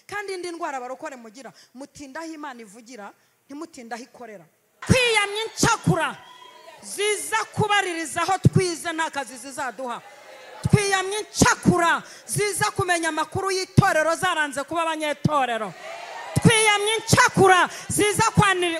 Kandi indi ndwara barokore mugira, mutindaho Imana ivugira, ntimutindaho ikorera. Kwiyamye incakura ziza kubaririzaho twize nta kazi zizaduha. Twiyamye incakura ziza kumenya amakuru y'itorero zaranze kuba abanyetorero. Twiyamye incakura ziza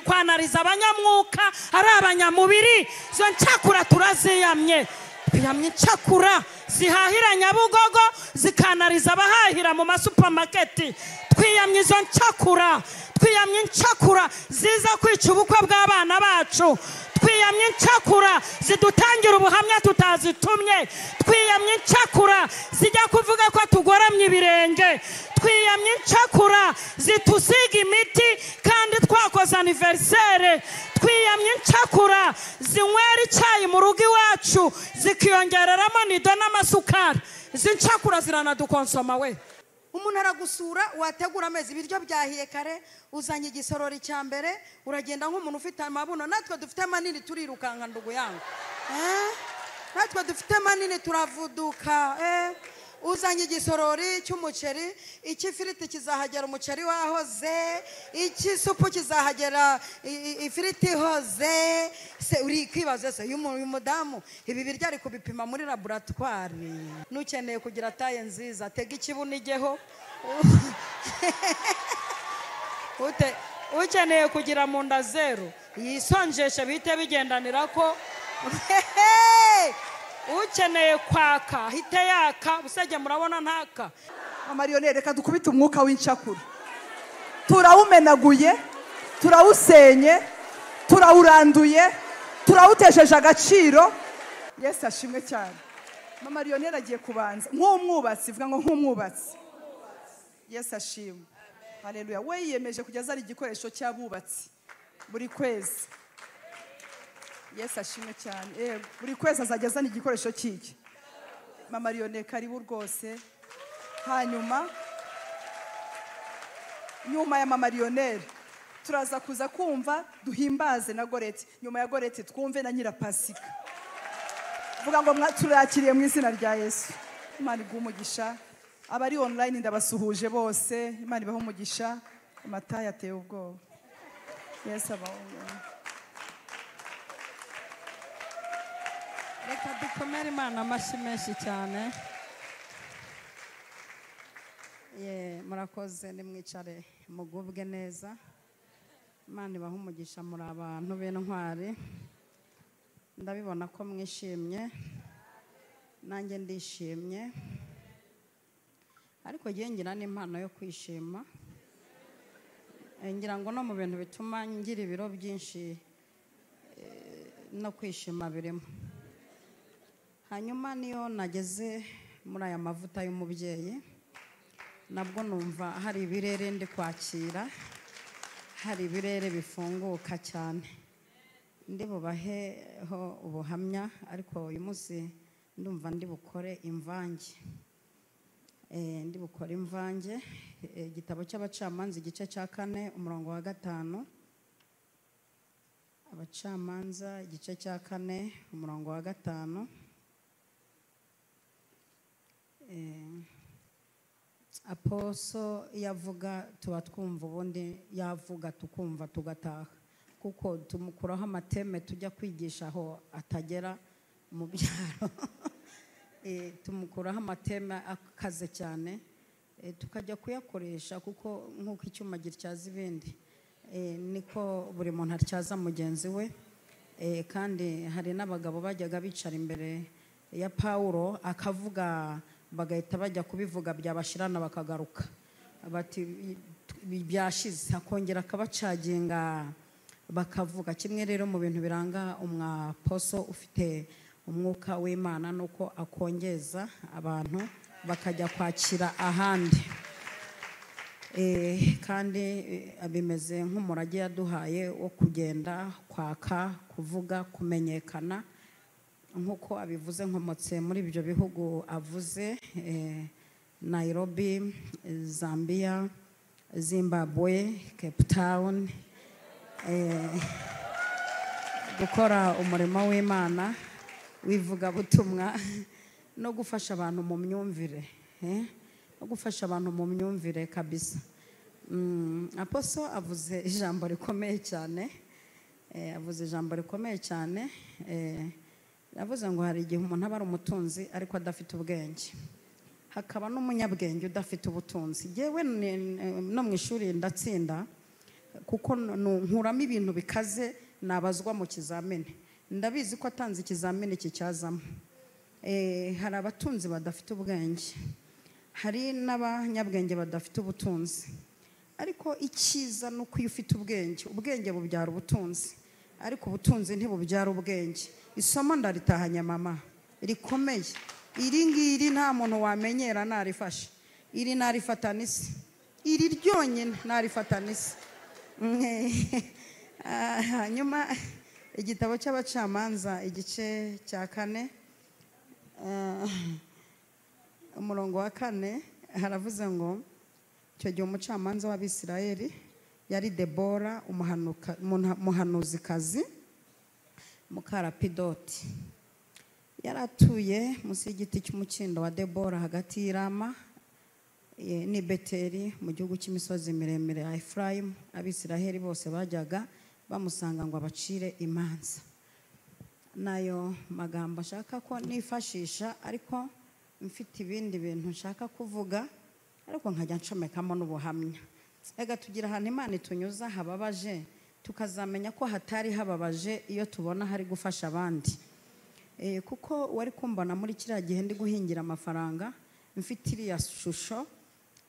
kwanariza abanyamwuka ari abanyamubiri. Izo ncakura turaziyamye. Twiyamye incakura zihahira Nyabugogo zikanariza abahahira mu masupamaketi. Twiyamye izo ncakura. Twiyamye incakura ziza kwica ubukwe bw'abana bacu. Twiyamye incakura zidutangira ubuhamya tutazitumye. Twiyamye incakura zijya kuvuga ko tugoramye ibirenge. Twiyamye incakura zitusiga imiti kandi twakoze anniversaire. Twiyamye incakura zinywera icyayi mu rugo iwacu zikiyongereramo nido n'amasukari. Izi ncakura ziranadukonsoma we. Umuntu aragusura wategura amezi, ibiryo byahiye kare, uzanye igisorori cya mbere, uragenda nk'umuntu ufite amabuno. Natwe dufite manini turirukanka ndugu yangu. Natwe dufite manini turavuduka. Uzanye igisorori cy'umuceri, icy'ifiriti kizahagera umuceri wahoze, icy'isupu kizahagera ifiriti ihoze. Se uri kwibaza se uyu mudamu ibi biryo ari kubipima muri laboratoire. Nukeneye kugira taye nziza tega ikibuno igeho. Ukeneye kugira mu nda zero yisonjeshe bite bigendanira ko. Ukeneye kwaka hite yaka busajya murabona ntaka. Amariyoneri, reka dukubite umwuka w'incakura. Turawumenaguye, turawusenye, turawuranduye, turawutesheje agaciro. Yesu ashimwe cyane. Mama Lionel agiye kubanza nk'umwubatsi, vuga ngo nk'umwubatsi. Yesu ashimwe. Haleluya. We yiyemeje kujya ari igikoresho cy'abubatsi buri kwezi. Yesu ashimwe cyane. Buri kwezi azajya azana igikoresho cy'iki. Mama Lionel karibu rwose. Hanyuma nyuma ya Mama Lionel turaza kuza kumva duhimbaze na Goreti. Nyuma ya Goreti twumve na Nyirapasika. Vuga ngo turakiriye mu izina rya Yesu. Imana iguhe umugisha. Abari online ndabasuhuje bose. Imana ibahe umugisha. Amata yateye ubwoba. Yesu abahe. Reka dukomere Imana amashyi menshi cyane. Ye, murakoze, nimwicare mugubwe neza. Imana ibahe umugisha, muri abantu b'intwari. Ndabibona ko mwishimye, nanjye ndishimye. Ariko ngiye ngira n'impano yo kwishima. Ngira ngo no mu bintu bituma ngira ibiro byinshi no kwishima birimo. Hanyuma niyo nageze muri aya mavuta y'umubyeyi, nabwo numva hari ibirere ndi kwakira, hari ibirere bifunguka cyane. Ndi bubaheho ubuhamya, ariko uyu munsi ndumva ndi bukore imvange. Ndi bukore imvange. Igitabo cy'abacamanza igice cya 4 umurongo wa 5. Abacamanza igice cya 4 umurongo wa 5. Aposo yavuga tuba twumva, ubundi yavuga tukumva tugataha, kuko tumukuraho amateme tujya kwigisha aho atagera mu byaro. Tumukuraho amateme akaze cyane, tukajya kuyakoresha, kuko nk'uko icyuma gityaza ibindi niko buri muntu atyaza mugenzi we. Kandi hari n'abagabo bajyaga bicara imbere ya Paulo akavuga, bagahita bajya kubivuga byabashirana bakagaruka bati byashize, akongera akabacaginga bakavuga. Kimwe rero mu bintu biranga umwaposo ufite umwuka w'Imana nuko akongeza abantu bakajya kwakira ahandi. Kandi bimeze nk'umurage yaduhaye wo kugenda kwaka, kuvuga, kumenyekana. Nkuko abivuze nkomotse muri ibyo bihugu avuze, Nairobi, Zambia, Zimbabwe, Cape Town, gukora umurimo w'Imana w'ivugabutumwa no gufasha abantu mu myumvire, no gufasha abantu mu myumvire kabisa. Apostle avuze ijambo rikomeye cyane, avuze ijambo rikomeye cyane. Yavuze ngo hari igihe umuntu aba ari umutunzi ariko adafite ubwenge, hakaba n'umunyabwenge udafite ubutunzi. Yewe no mu ishuri ndatsinda kuko nkuramo ibintu bikaze nabazwa mu kizamini. Ndabizi ko atanze ikizamini kicyazamo. Hari abatunzi badafite ubwenge, hari n'abanyabwenge badafite ubutunzi. Ariko icyiza ni uko iyo ufite ubwenge, ubwenge bubyara ubutunzi, ariko ubutunzi ntibubyara ubwenge. Isomo ndaritahanye mama rikomeye. Iri ngiri nta muntu wamenyera narifashe, iri narifatana isi, iri ryonyine narifatana isi. Hanyuma igitabo cy'abacamanza igice cya 4 umurongo wa 4 haravuze ngo icyo gihe umucamanza w'Abisirayeli yari Debora umuhanuzikazi mukarapidoti, yaratuye munsi y'igiti cy'umukindo wa Debora hagati y'Irama ni Beteli mu gihugu cy'imisozi miremire ya Efrayimu. Abisiraheli bose bajyaga bamusanga ngo abacire imanza. Nayo magambo nshaka ko nifashisha, ariko mfite ibindi bintu nshaka kuvuga, ariko nkajya ncomekamo n'ubuhamya. Ega tugira ahantu Imana itunyuza hababaje, tukazamenya ko hatari hababaje iyo tubona hari gufasha abandi. Kuko wari kumbona muri kiriya gihe ndi guhingira amafaranga mfite iriya shusho,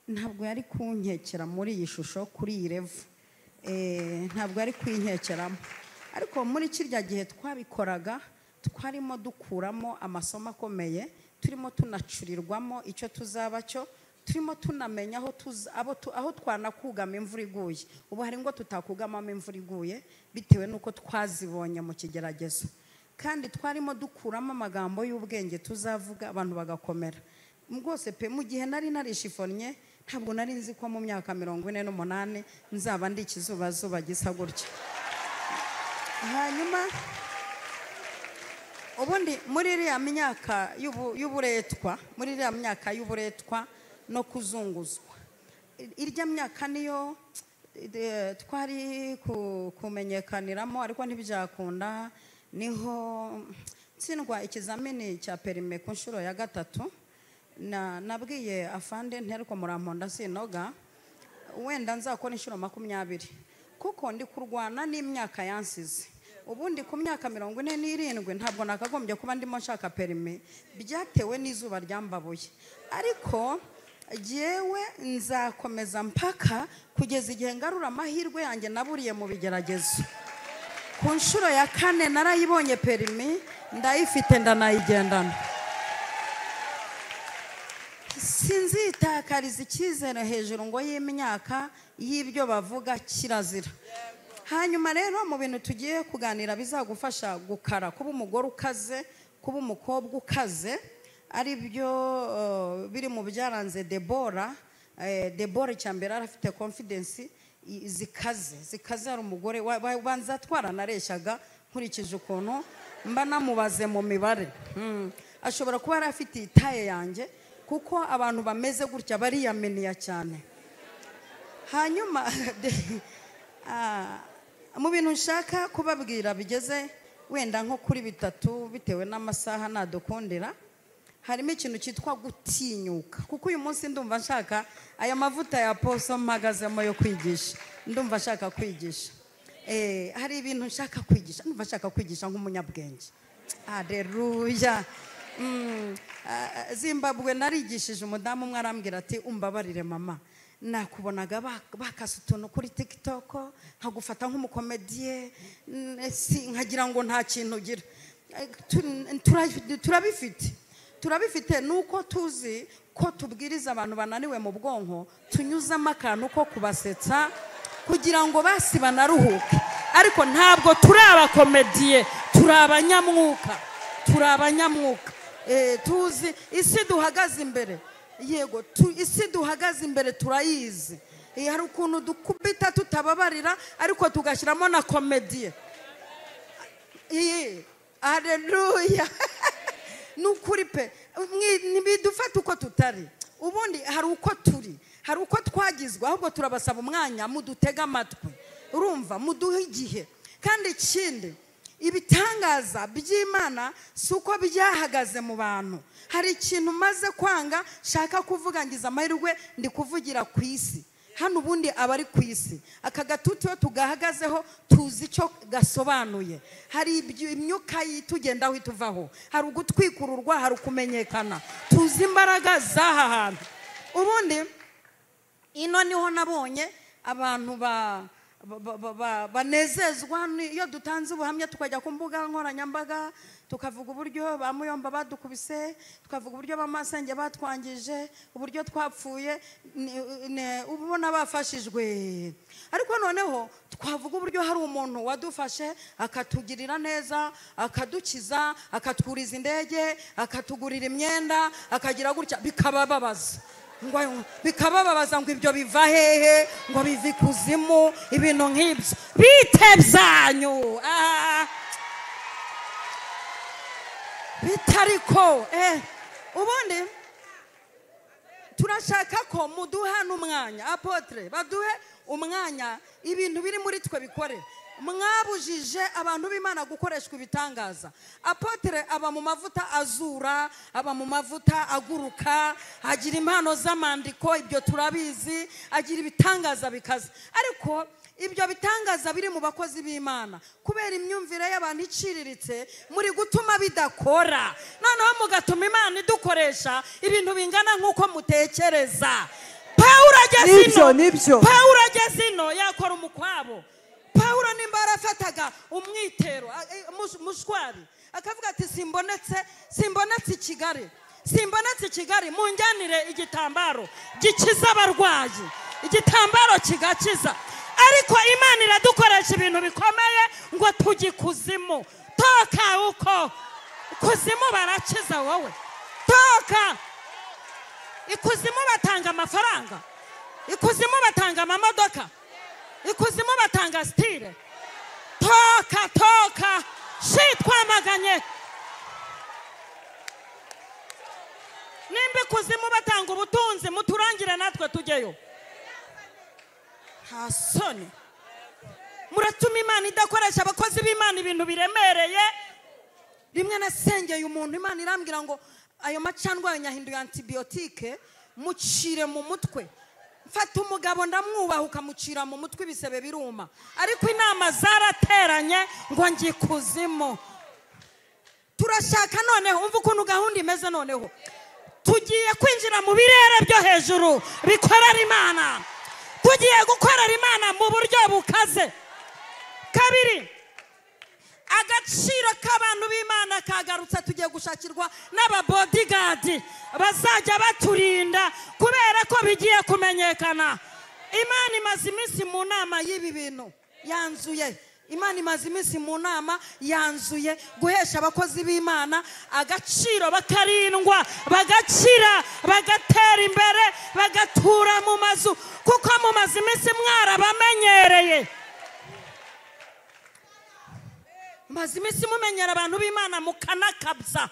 ntabwo yari kunkekera muri iyi shusho kuri iyi revu, ntabwo yari kwinkekeramo. Ariko muri kirya gihe twabikoraga twarimo dukuramo amasomo akomeye, turimo tunacurirwamo icyo tuzaba cyo, turimo tunamenya aho twanakugama imvura iguye. Ubu hari ngo tutakugamamo imvura iguye bitewe n'uko twazibonye mu kigeragezo. Kandi twarimo dukuramo amagambo y'ubwenge tuzavuga abantu bagakomera. Rwose pe, mu gihe nari narishifonnye ntabwo nari nzi ko mu myaka 48 nzaba ndi ikizubazuba gisa gutya. Hanyuma ubundi muri iriya myaka y'uburetwa, muri iriya myaka y'uburetwa no kuzunguzwa, irya myaka niyo twari kumenyekaniramo, ariko ntibyakunda. Niho ntsindwa ikizamini cya perime ku nshuro ya 3. Nabwiye afande nteriko muramponda sinoga, wenda nzakora inshuro 20 kuko ndi kurwana n'imyaka yansize. Ubundi ku myaka 47 ntabwo nakagombye kuba ndimo nshaka perime, byatewe n'izuba ryambabuye. Ariko jewe nzakomeza mpaka kugeza igihe ngarura amahirwe yanjye naburiye mu bigeragezo. Ku nshuro ya 4 narayibonye perimi, ndayifite ndanayigendana. Sinzitakariza icyizere hejuru ngo y'imyaka y'ibyo bavuga kirazira. Hanyuma rero mu bintu tugiye kuganira bizagufasha gukara, kuba umugore ukaze, kuba umukobwa ukaze, ari byo biri mu byaranze Debora. Debora cyambere arafite confidence zikaze, ari umugore banza twaranareshaga nkurikije ukuntu mba namubaze mu mibare. Ashobora kuba yarafite itaye yanjye, kuko abantu bameze gutya bariyameniya cyane. Hanyuma mu bintu nshaka kubabwira bigeze wenda nko kuri 3 bitewe n'amasaha nadukundira, harimo ikintu cyitwa gutinyuka. Kuko uyu munsi ndumva nshaka aya mavuta ya Apostle mpagazemo yo kwigisha, ndumva nshaka kwigisha. Hari ibintu nshaka kwigisha, ndumva nshaka kwigisha nk'umunyabwenge. Haleluya. Zimbabwe narigishije umudamu umwe arambwira ati umbabarire mama, nakubonaga bakasa utuntu kuri TikTok nkagufata nk'umukomediye, nkagira ngo nta kintu ugira. Turabifite nuko tuzi ko tubwiriza abantu bananiwe mu bwonko, tunyuzamo akantu ko kubasetsa kugira ngo basi banaruhuke. Ariko ntabwo turi abakomediye, turi abanyamwuka, turi abanyamwuka. Tuzi isi duhagaze imbere, yego isi duhagaze imbere turayizi. Hari ukuntu dukubita tutababarira, ariko tugashyiramo na komediye. Haleluya. Nukuri pe, ntibidufata uko tutari. Ubundi hari uko turi, Hari uko twagizwe, ahubwo turabasaba umwanya mudutega amatwi, urumva, muduhe igihe. Kandi ikindi, ibitangaza by'Imana si uko byahagaze mu bantu. Hari ikintu maze kwanga shaka kuvuga, ngize amahirwe ndi kuvugira ku isi hano, ubundi abari ku isi aka gatuti iyo tugahagazeho tuzi icyo gasobanuye. Hari imyuka yitugendaho ituvaho, hari ugutwikururwa, hari ukumenyekana, tuzi imbaraga z'aha hantu. Ubundi ino niho nabonye abantu banezezwa iyo dutanze ubuhamya, tukajya ku mbuga nkoranyambaga tukavuga uburyo ba Muyomba badukubise, tukavuga uburyo ba Masenge batwangije, uburyo twapfuye, ubona bafashijwe. Ariko noneho twavuga uburyo hari umuntu wadufashe akatugirira neza, akadukiza, akatwuriza indege, akatugurira imyenda, akagira gutya, bikabababaza. Bikabababaza ngo ibyo biva hehe, ngo biva ikuzimu, ibintu nk'ibyo bite byanyu bitariko. Ubundi turashaka ko muduha n'umwanya, apotre baduhe umwanya, ibintu biri muri twe bikore. Mwabujije abantu b'Imana gukoreshwa ibitangaza. Apotre aba mu mavuta azura, aba mu mavuta aguruka, agira impano z'amandiko, ibyo turabizi, agira ibitangaza bikaze. Ariko ibyo bitangaza biri mu bakozi b'Imana, kubera imyumvire y'abantu iciriritse, muri gutuma bidakora. Noneho mugatuma Imana idukoresha ibintu bingana nk'uko mutekereza. Pawulo ageze ino yakora umukwabo. Pawulo nimba arafataga umwitero mushwari akavuga ati simbonetse i Kigali, simbonetse i Kigali, munjyanire igitambaro gikiza abarwayi, igitambaro kigakiza. Ariko Imana iradukoresha ibintu bikomeye ngo tujye kuzimu. Toka uko kuzimu barakiza wowe, toka ikuzimu batanga amafaranga, ikuzimu batanga amamodoka, ikuzimu batanga stile. Toka, toka, shitwamaganye. Nimba ikuzimu batanga ubutunzi, muturangire natwe tujyeyo. Nta soni. Muratuma Imana idakoresha abakozi b'Imana ibintu biremereye. Rimwe nasengeye umuntu, Imana irambwira ngo ayo macandwa yanyahinduye antibiyotike, mucire mu mutwe. Mfata umugabo ndamwubaha, ukamucira mu mutwe ibisebe biruma. Ariko inama zarateranye ngo ngi kuzimu. Turashaka noneho umva ukuntu gahunda imeze. Noneho tugiye kwinjira mu birere byo hejuru bikorera Imana. Tugiye gukorera Imana mu buryo bukaze. Kabiri, agaciro k'abantu b'Imana kagarutse. Tugiye gushakirwa n'ababodyguard bazajya baturinda, kubera ko bigiye kumenyekana. Imana imaze iminsi mu nama y'ibi bintu yanzuye. Imana imaze iminsi mu nama yanzuye guhesha abakozi b'Imana agaciro, bakarindwa, bagakira, bagatera imbere, bagatura mu mazu, kuko mumaze iminsi mwarabamenyereye. Maze iminsi mumenyera abantu b'Imana mukanakabza,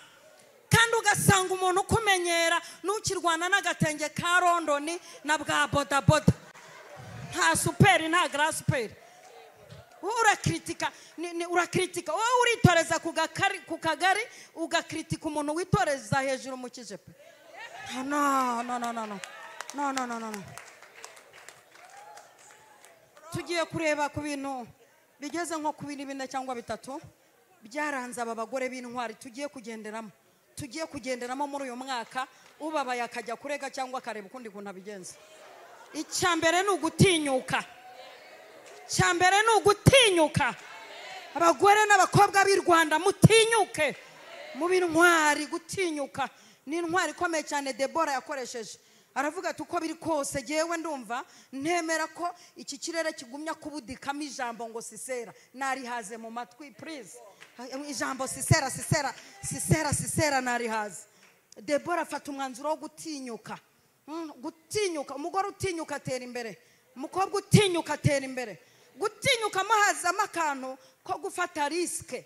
kandi ugasanga umuntu ukumenyera nukirwana n'agatenge ka Londoni na bwa bodaboda, nta superi, nta grasuperi. Urakritika, urakritika, wowe uritoreza ku kagari, ugakritika umuntu witoreza hejuru mu kijepe. No, no, no, no, no, no, no, no, no. Tugiye kureba ku bintu bigeze nko ku bintu 4 cyangwa 3 byaranze aba bagore b'intwari tugiye kugenderamo. Tugiye kugenderamo muri uyu mwaka. Ubabaye akajya kurega cyangwa akareba ukundi kuntu abigenza. Icya mbere ni ugutinyuka. Icya mbere ni ugutinyuka. Abagore n'abakobwa b'i Rwanda mutinyuke mu b'intwari. Gutinyuka ni intwari ikomeye cyane Debora yakoresheje. Aravuga ati uko biri kose jewe ndumva ntemera ko iki kirere kigumya kubudikamo ijambo ngo Sisera. Narihaze mu matwi, please. Ijambo Sisera, Sisera, Sisera, Sisera narihaze. Debora afata umwanzuro wo gutinyuka. Gutinyuka, umugore utinyuka atera imbere, umukobwa utinyuka atera imbere. Gutinyuka muhazamo akantu ko gufata risike.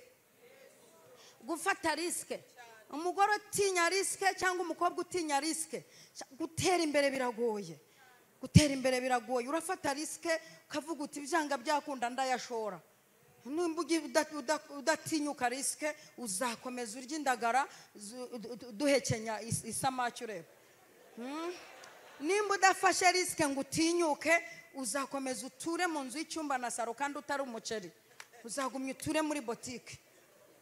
Gufata risike. Umugore utinya risike cyangwa umukobwa utinya risike, gutera imbere biragoye. Gutera imbere biragoye. Urafata risque ukavuga uti byanga byakunda ndayashora. Nimba udatinyuka risque uzakomeza urya indagara duhekenya isamaki ureba. Nimba udafashe risque ngo utinyuke uzakomeza uture mu nzu y'icyumba na saro kandi utari umuceri, uzagumya uture muri botike.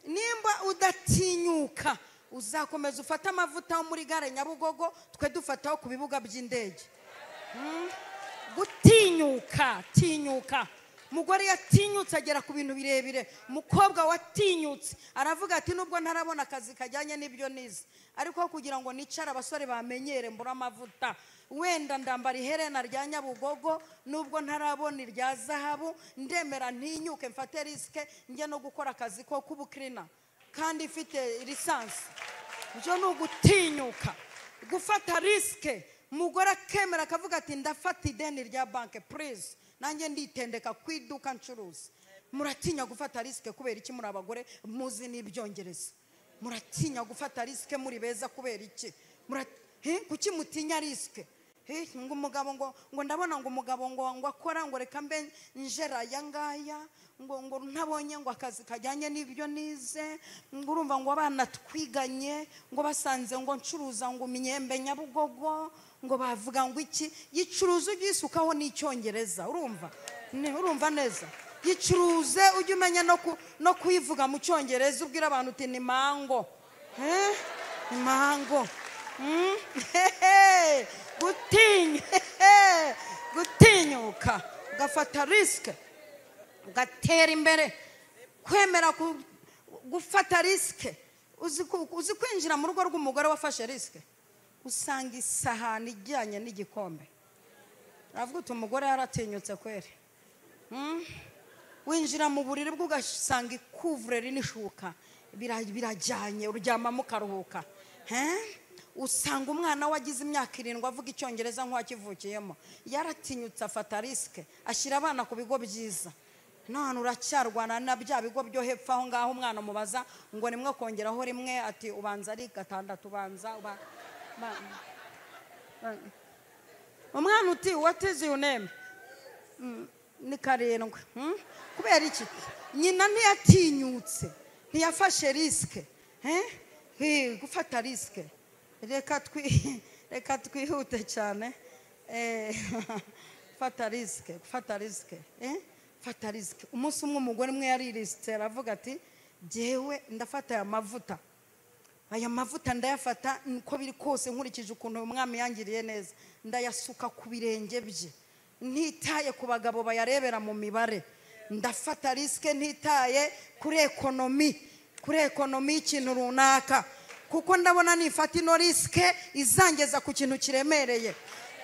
Nimba udatinyuka uzakomeza ufate amavuta yo muri gare Nyabugogo, twe dufataho ku bibuga by'indege. Gutinyuka, tinyuka. Mugore yatinyutse agera ku bintu birebire. Umukobwa watinyutse aravuga ati nubwo ntarabona akazi kajyanye n'ibyo nize, ariko kugira ngo nicare abasore bamenyere mbura amavuta, wenda ndambara iherena rya Nyabugogo nubwo ntarabona irya zahabu, ndemera ntinyuke mfate risque njye no gukora akazi ko kubukrina kandi ifite lisansi. Ibyo ni ugutinyuka, gufata risque. Mugore akemera akavuga ati ndafata ideni rya banke please, nanjye nditendeka ku iduka ncuruza. Muratinya gufata risque kubera iki? Muri abagore muzi n'ibyongereza, muratinya gufata risque muri beza kubera iki? Kuki mutinya risque? Ngo umugabo ngo ndabona ngo umugabo ngo akora ngo reka mbe njera aya ngaya, ngo ntabonye ngo akazi kajyanye n'ibyo nize, ngo urumva ngo abana twiganye ngo basanze ngo ncuruza ngo imyembe Nyabugogo, ngo bavuga ngo iki. Yicuruza ugisukaho n'icyongereza, urumva? Urumva neza? Yicuruze ujye umenya no kuyivuga mu cyongereza, ubwira abantu uti ni mango. Ni mango. Gutinyuka ugafata risque ugatera imbere, kwemera gufata risque. Uzi kwinjira mu rugo rw'umugore wafashe risque, usanga isahani ijyanye n'igikombe. Aravuga uti umugore yaratinyutse kweri. Winjira mu buriri bwe ugasanga ikuvureri n'ishuka birajyanye, uryamamo ukaruhuka. Usanga umwana wagize imyaka 7 avuga icyongereza nk'uwakivukiyemo, yaratinyutse afata risque ashyira abana ku bigo byiza. None uracyarwana na bya bigo byo hepfo aho ngaho, umwana mubaza ngo nimwe kongeraho rimwe, ati ubanza ari 6, ubanza umwana uti what is your name? Ni 7. Kubera iki? Nyina ntiyatinyutse, ntiyafashe risque. Gufata risque. Reka twihute cyane. Fata risque, fata risque. Fata risque. Umunsi umwe umugore umwe yaririsitse aravuga ati jyewe ndafata aya mavuta. Aya mavuta ndayafata uko biri kose nkurikije ukuntu umwami yangiriye neza, ndayasuka ku birenge bye, ntitaye ku bagabo bayarebera mu mibare. Ndafata risque ntitaye kuri ekonomi, kuri ekonomi y'ikintu runaka, kuko ndabona nifata ino risque izangeza ku kintu kiremereye.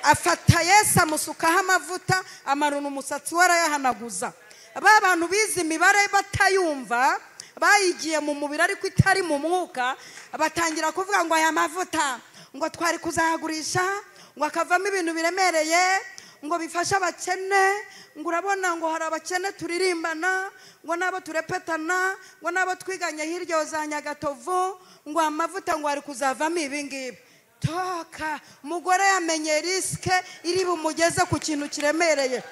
Afata Yesu amusukaho amavuta, amaruna umusatsi we arayahanaguza. Ba bantu bize imibare batayumva, bayigiye mu mubiri ariko itari mu mwuka, batangira kuvuga ngo aya mavuta ngo twari kuzayagurisha, ngo akavamo ibintu biremereye, ngo bifashe abakene, ngo urabona ngo hari abakene turirimbana, ngo nabo turepetana, ngo nabo twiganye hirya za Nyagatovu, ngo amavuta ngo ari kuzavamo ibi ngibi. Toka, umugore yamenye risque iri bumugeze ku kintu kiremereye.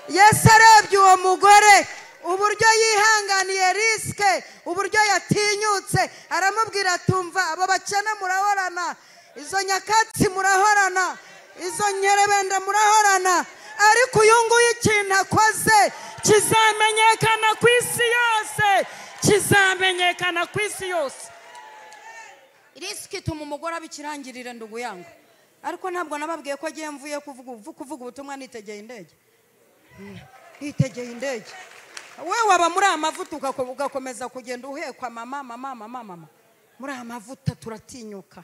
Yesu arebye uwo mugore uburyo yihanganiye risque, uburyo yatinyutse, aramubwira atumva abo bakene murahorana, izo nyakatsi murahorana, izo nyerebenda murahorana, ariko uyu nguyu ikintu akoze kizamenyekana ku isi yose, kizamenyekana ku isi yose. Risque ituma umugore abikirangirire ndugu yangu. Ariko ntabwo nababwiye ko agiye mvuye kuvuga ubutumwa nitegeye indege. Nitegeye indege. Wewe waba muri amavuta ugakomeza kugenda uhekwa mama mama mama mama. Muri amavuta turatinyuka.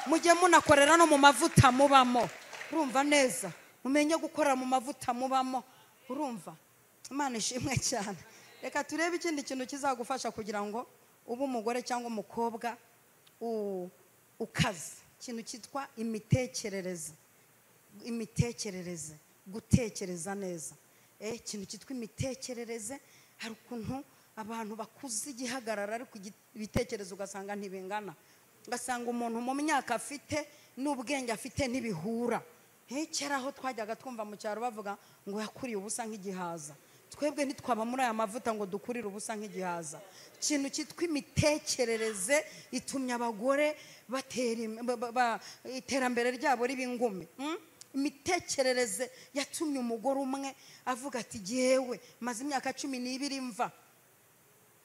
Mujye munakorera no mu mavuta mubamo. Urumva neza. Mumenye gukora mu mavuta mubamo. Urumva? Imana ishimwe cyane. Reka turebe ikindi kintu kizagufasha kugira ngo ube umugore cyangwa umukobwa ukaze. Ikintu cyitwa imitekerereze. Imitekerereze, gutekereza neza. Ikintu cyitwa imitekerereze, hari ukuntu abantu bakuze igihagarara ariko ibitekerezo ugasanga ntibingana. Ugasanga umuntu mu myaka afite n'ubwenge afite ntibihura. Kera aho twajyaga twumva mu cyaro bavuga ngo yakuriye ubusa nk'igihaza. Twebwe ntitwaba muri aya mavuta ngo dukurire ubusa nk'igihaza. Ikintu cyitwa imitekerereze itumye abagore batera iterambere ryabo riba ingume. Imitekerereze yatumye umugore umwe avuga ati jyewe maze imyaka 12 mva,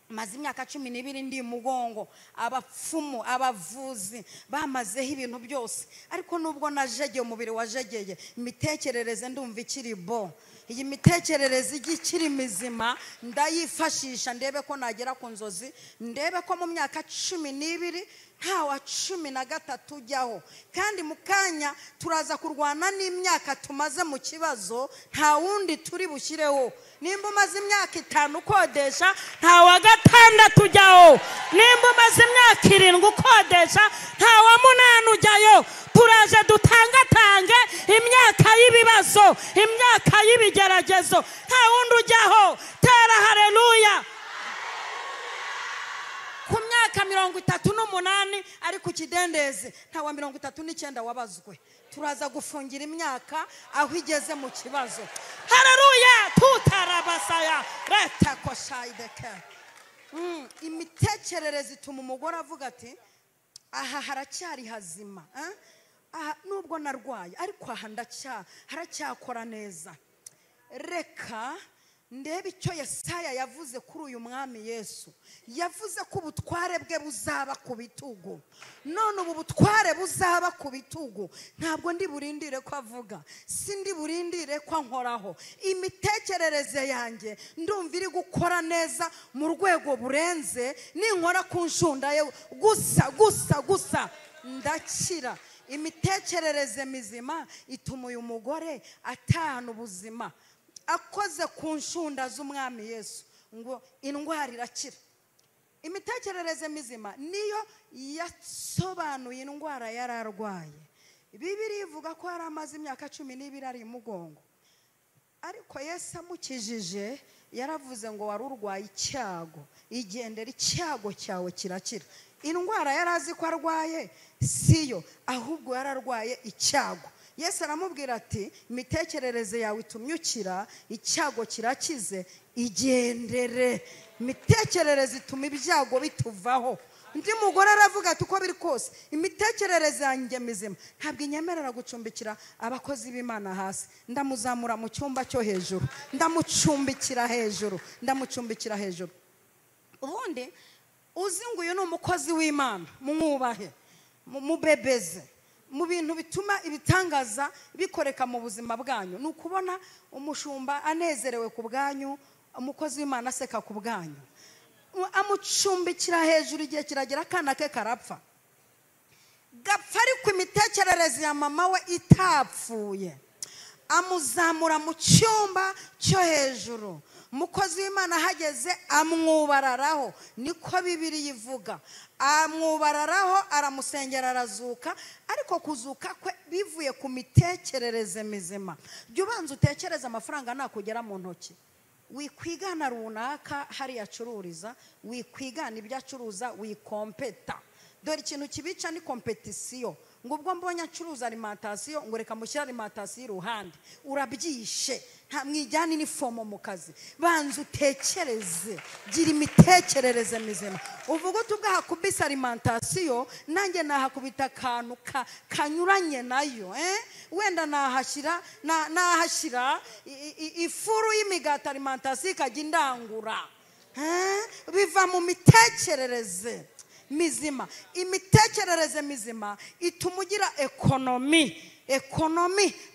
maze imyaka 12 ndi mugongo, abapfumu abavuzi bamazeho ibintu byose, ariko nubwo najegeye umubiri wajegeye, imitekerereze ndumva ikiri bo. Iyi mitekerereze ikiri mizima ndayifashisha ndebe ko nagera ku nzozi, ndebe ko mu myaka 12 nta wa 13 ujyaho. Kandi mu kanya turaza kurwana n'imyaka tumaze mu kibazo, nta wundi turi bushyireho. Nimba umaze imyaka 5 ukodesha, nta wa 6 ujyaho. Nimba umaze imyaka 7 ukodesha, nta wa 8 ujyayo. Turaje dutangatange imyaka y'ibibazo, imyaka y'ibigeragezo, nta wundi ujyaho. Tera haleluya. Ku myaka 38 ari ku kidendezi, nta wa 39 wabazwe. Turaza gufungira imyaka aho igeze mu kibazo. Haleluya. Tutarabasaya reta koshaideke. Imitekerereze ituma umugore avuga ati aha haracyari hazima, aha nubwo narwaye ariko aha haracyakora neza. Reka ndebe icyo Yesaya yavuze kuri uyu mwami Yesu. Yavuze ko ubutware bwe buzaba ku bitugu. None ubu butware buzaba ku bitugu, ntabwo ndi burindire ko avuga, sindi burindire ko nkoraho. Imitekerereze yanjye ndumva iri gukora neza mu rwego burenze, ninkora ku nshunda ye gusa gusa gusa ndakira. Imitekerereze mizima ituma uyu mugore atahana ubuzima. Akoze ku nshunda z'umwami Yesu ngo indwara irakira. Imitekerereze mizima niyo yasobanuye indwara yararwaye. Bibiliya ivuga ko yari amaze imyaka 12 ari mugongo, ariko Yesu amukijije yaravuze ngo wari urwaye icyago, igendera icyago cyawe kirakira. Indwara yari azi ko arwaye siyo, ahubwo yararwaye icyago. Yesu aramubwira ati imitekerereze yawe itumye ukira, icyago kirakize, igendere. Imitekerereze ituma ibyago bituvaho. Undi mugore aravuga ati uko biri kose imitekerereze yanjye mizima ntabwo inyemerera gucumbikira abakozi b'Imana hasi. Ndamuzamura mu cyumba cyo hejuru, ndamucumbikira hejuru, ndamucumbikira hejuru. Ubundi uzi ngo uyu ni umukozi w'Imana, mumwubahe, mubebeze. Mu bintu bituma ibitangaza bikoreka mu buzima bwanyu ni ukubona umushumba anezerewe ku bwanyu, umukozi w'Imana aseka ku bwanyu. Amucumbikira hejuru, igihe kiragera akana ke karapfa, gapfa ariko imitekerereze ya mama we itapfuye. Amuzamura mu cyumba cyo hejuru, umukozi w'Imana ahageze amwubararaho, niko Bibiliya ivuga. Amwubararaho aramusengera arazuka, ariko kuzuka kwe bivuye ku mitekerereze mizima. Jya ubanza utekereze amafaranga nakugera mu ntoki, wikwigana runaka hariya acururiza, wikwigana ibyo acuruza, wikompeta. Dore ikintu kibica ni kompetisiyo. Ngo ubwo mbonye acuruza alimentation, ngo reka mushyire alimentation iruhande. Urabyishe, nta mwijyane inifomo mu kazi. Banza utekereze, gira imitekerereze mizima. Uvuga uti ubwo hakubise alimentation, nanjye nahakubita akantu kanyuranye nayo, Wenda nahashyira nahashyira ifuru y'imigati alimentation ikajya indangura. Biva mu mitekerereze mizima. Imitekerereze mizima ituma ugira ekonomi.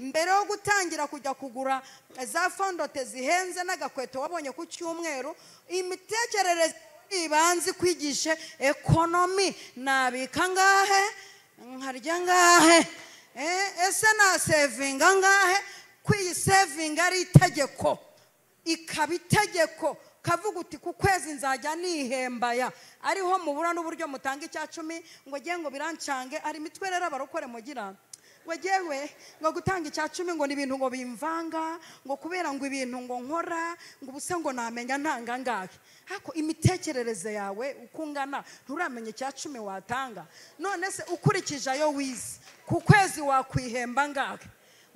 Mbere yo gutangira kujya kugura za fondote zihenze n'agakweto wabonye ku cyumweru, imitekerereze ibanze kwigishe ekonomi. Nabika ngahe, nkarya ngahe, ese na sevinga ngahe? Kwiyi sevinga ari itegeko, ikaba itegeko. Kavuga uti ku kwezi nzajya nihembaya, ariho mubura n'uburyo mutanga icya 10 ngo ngiye ngo birancange. Ari imitwe rero abarokore mugira ngo jewe ngo gutanga icya 10 ngo ni ibintu ngo bimvanga, ngo kubera ngo ibintu ngo nkora ngo ubuse ngo namenya ntanga ngahe. Hako imitekerereze yawe ukungana nturamenya icya 10 watanga. None se ukurikije ayo wize ku kwezi wakwihemba ngahe?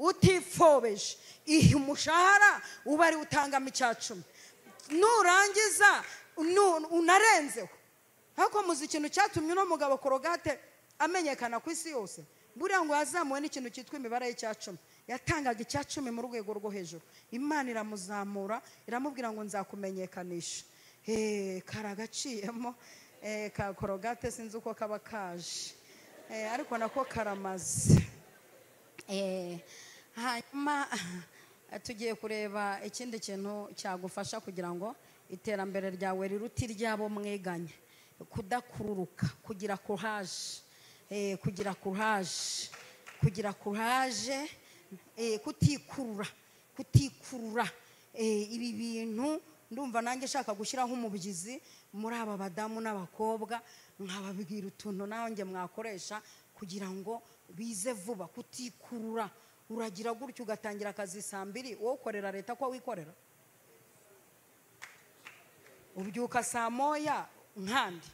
Utifobeshe ihe umushahara uba ari utangamo 10. Nurangiza unarenzeho. Ariko muzi ikintu cyatumye uno mugabo Korogate amenyekana ku isi yose? Buriya ngo yazamuwe n'ikintu cyitwa imibare y'icya-10. Yatangaga 10 mu rwego rwo hejuru. Imana iramuzamura, iramubwira ngo nzakumenyekanisha. Karagaciyemo ka Korogate sinzi uko kaba kaje. Ariko nako karamaze. Hanyuma tugiye kureba ikindi kintu cyagufasha kugira ngo iterambere ryawe riruti ryabo mweganye. Kudakururuka, kugira courage, kugira courage, kugira courage, kutikurura, kutikurura. Ibi bintu ndumva nanjye shaka gushyiraho umubyizi muri aba badamu n'abakobwa, nkababwira utuntu nanjye mwakoresha kugira ngo bize vuba. Kutikurura, uragira gutyo ugatangira akazi saa 2, wowe ukorera leta ko wikorera, ubyuka saa 1 nkandi.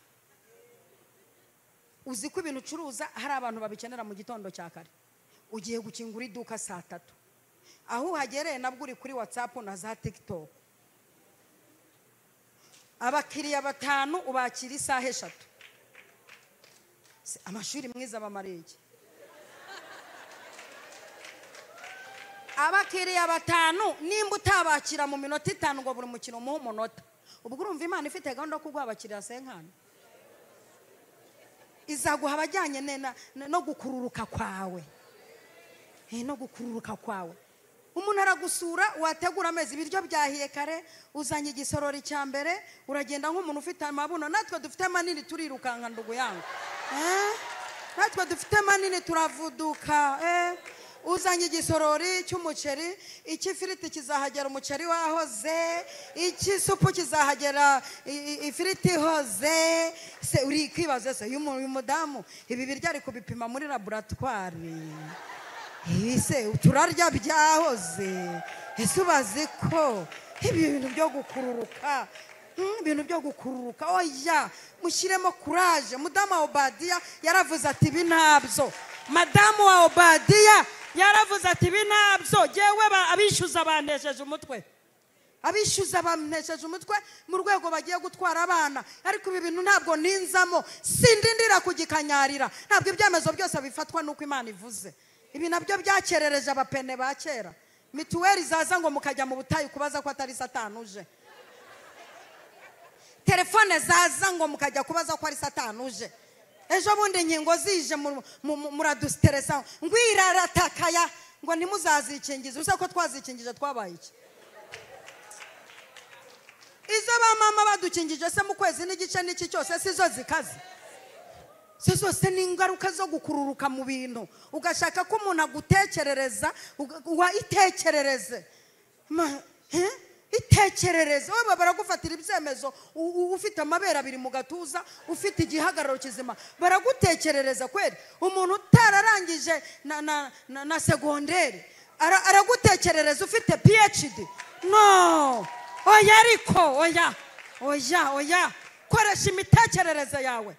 Uzi ko ibintu ucuruza hari abantu babikenera mu gitondo cya kare. Ugiye gukingura iduka saa 3, aho uhagereye nabwo uri kuri WhatsApp na za TikTok. Abakiriya 5 ubakira isaha 3. Amashuri mwiza bamariye. Abakiriya 5 nimba utabakira mu minota 5 ngo buri mukino muhe umunota. Ubwo urumva Imana ifite gahunda yo kuguha abakiriya senkana. Izaguha abajyanye no gukururuka kwawe. No gukururuka kwawe. Umuntu aragusura wategura amezi, ibiryo byahiye kare, uzanye igisorori cya mbere, uragenda nk'umuntu ufite amabuno. Natwe dufite manini turirukanka ndugu yangu. Natwe dufite manini turavuduka. Uzanye igisorori cy'umuceri, ikifiriti kizahagera umuceri wahoze, ikisupu kizahagera ifiriti hoze. Se uri kwibaza se uyu mudamu ibi biryo ari kubipima muri laboratoire. Ese turarya byahoze. Ese ubazi ko ibi bintu byo gukururuka, ibintu byo gukururuka, oya mushyiremo courage. Mudamu wa Obadiya yaravuze ati ibi ntabyo. Madamu wa Obadiya yaravuze ati ibi ntabyo. Jewe abishyuza banesheje umutwe, abishyuza banesheje umutwe mu rwego bagiye gutwara abana, ariko ibi bintu ntabwo ninzamo, sindindira kugikanyarira. Ntabwo ibyemezo byose bifatwa nuko Imana ivuze. Ibi nabyo byakerereje abapene ba kera. Mituweli zaza ngo mukajya mu butayu kubaza ko atari Satani uje. Telefone zaza ngo mukajya kubaza ko ari Satani uje. Ejo bundi inkingo zije muradusteresa ngwiraratakaya ngo ntimuzazikingize. Usa ko twazikingije twabaye iki? Izo ba mama badukingije se mu kwezi n'igice n'iki cyose sizo zikaze. Se zose ni ingaruka zo gukururuka mu bintu. Ugashaka ko umuntu agutekerereza, wa itekerereze. Itekerereze. Wowe baragufatira ibyemezo ufite amabere abiri mu gatuza, ufite igihagararo kizima, baragutekerereza kweri. Umuntu utararangije na segonderi aragutekerereza ufite PhD. No, oya, ariko oya, oya, oya, koresha imitekerereze yawe.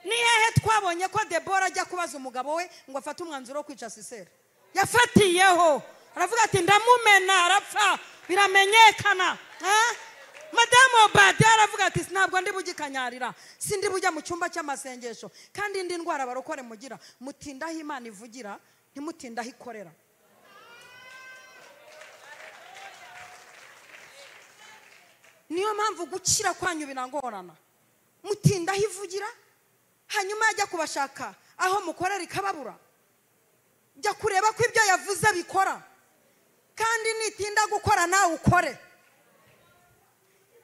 Ni hehe twabonye ko Debora ajya kubaza umugabo we ngo afate umwanzuro wo kwica Sisera? Yafatiyeho aravuga ati ndamumena arapfa biramenyekana. Madamu Obadiya aravuga ati ntabwo ndi bugikanyarira, sindi bujya mu cyumba cy'amasengesho. Kandi indi ndwara barokore mugira, mutindaho Imana ivugira, ntimutindaho ikorera. Niyo mpamvu gukira kwanyu birangorana. Mutindaho ivugira, hanyuma ajya kubashaka aho mukorera ikababura. Jya kureba ko ibyo yavuze bikora. Kandi nitinda gukora nawe ukore.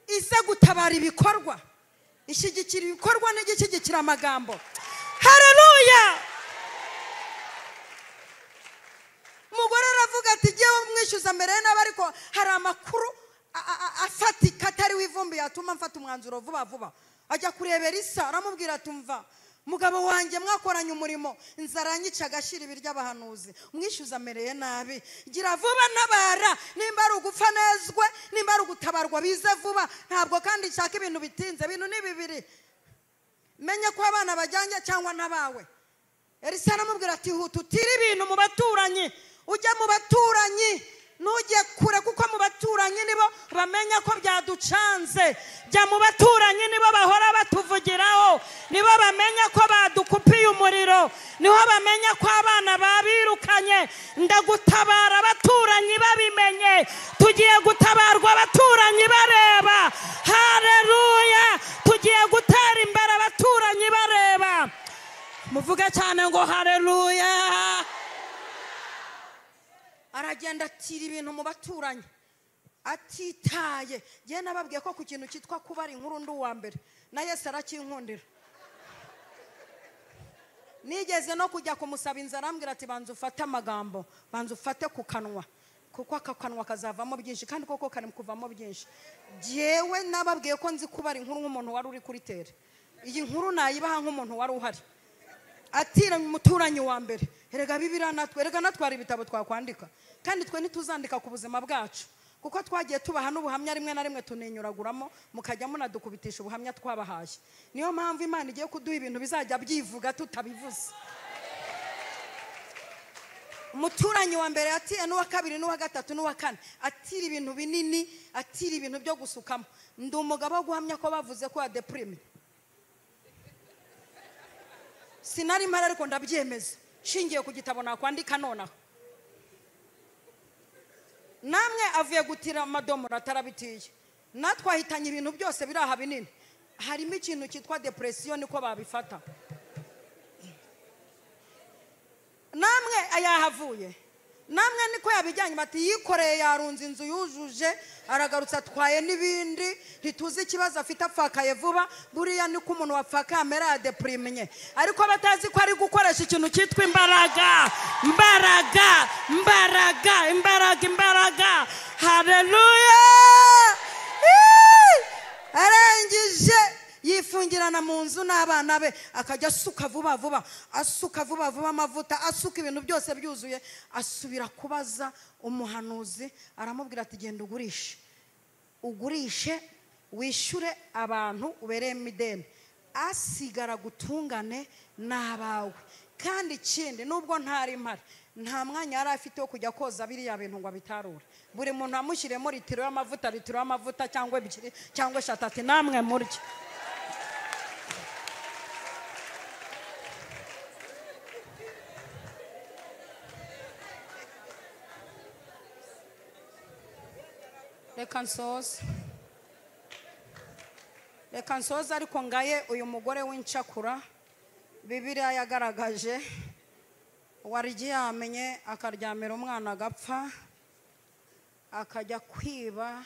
Ize gutabara ibikorwa, ishyigikira ibikorwa n'igishyigikira amagambo. Haleluya! Umugore aravuga ati jyewe mwishyuza mbere nabi, ariko hari amakuru afatika atari w'ivumbi yatuma mfata umwanzuro vuba vuba. Ajya kurebera Isa aramubwira ati umva mugabo wanjye mwakoranye umurimo, inzara nyica agashira ibiryo abahanuzi, mwishyuza amereye nabi, gira vuba ntabara, nimba ari ugupfa nezwe, nimba ari ugutabarwa bize vuba, ntabwo kandi nshaka ibintu bitinze, ibintu ni bibiri, menye ko abana bajyanye cyangwa n'abawe. Elisa aramubwira ati huta utire ibintu mu baturanyi, Ujya mu baturanyi, ntujye kure, kuko mu baturanyi nibo bamenya ko byaducanze. Jya mu baturanyi, nibo bahora batuvugiraho, nibo bamenya ko badukupiye umuriro, niho bamenya ko abana babirukanye. Ndagutabara abaturanyi babimenye. Tugiye gutabarwa abaturanyi bareba. Haleluya! Tugiye gutera imbere abaturanyi bareba. Muvuge cyane ngo haleluya. Aragenda atira ibintu mu baturanyi atitaye. Njye nababwiye ko ku kintu cyitwa kubara inkuru ndi uwa mbere, na Yesu arakinkundira. Nigeze no kujya kumusaba inzara, arambwira ati banza ufate amagambo, banza ufate ku kanwa, kuko aka kanwa kazavamo byinshi, kandi koko kari kuvamo byinshi. Jyewe nababwiye ko nzi kubara inkuru nk'umuntu wari uri kuri tere. Iyi nkuru nayibaha nk'umuntu wari uhari. Atira umuturanyi wa mbere. Erega Bibiliya natwe, erega natwara ibitabo twakwandika, kandi twe ntituzandika ku buzima bwacu, kuko twagiye tubaha n'ubuhamya rimwe na rimwe tuninyuraguramo, mukajya munadukubitisha ubuhamya twabahaye. Niyo mpamvu Imana igiye kuduha ibintu bizajya byivuga tutabivuze. Umuturanyi wa mbere yatiye, n'uwa kabiri, n'uwa gatatu, n'uwa kane, atira ibintu binini, atira ibintu byo gusukamo. Ndi umugabo wo guhamya ko bavuze ko ya deprime. Sinari mpari ariko ndabyemeza, nshingiye ku gitabo nakwandika nonaha. Namwe avuye gutira amadomoro atarabitiye, natwe ahitanye ibintu byose biri aha binini. Harimo ikintu cyitwa depression, niko babifata. Namwe ayahavuye, namwe niko yabijyanye, bati yikoreye, yarunze inzu yujuje, aragarutse atwaye n'ibindi, ntituzi ikibazo afite, apfakaye vuba. Buriya niko umuntu wapfakaye amera, yadeprimenye, ariko batazi ko ari gukoresha ikintu cyitwa imbaraga, imbaraga, imbaraga, imbaraga, imbaraga. Haleluya! Arangije yifungirana mu nzu n'abana be, akajya asuka vuba vuba, asuka vuba vuba amavuta, asuka ibintu byose byuzuye. Asubira kubaza umuhanuzi, aramubwira ati genda ugurishe, ugurishe wishyure abantu ubereyemo ideni, asigara gutungane n'abawe. Kandi ikindi, nubwo ntari mpari, nta mwanya yari afite wo kujya koza biriya bintu ngo abitarure. Buri muntu amushyiremo litiro y'amavuta, litiro y'amavuta cyangwa ebyiri cyangwa eshatu, ati namwe murye. Reka nsoze, reka nsoze, ariko ngaye uyu mugore w'incakura Bibiliya yagaragaje, waryamye akaryamira umwana agapfa, akajya kwiba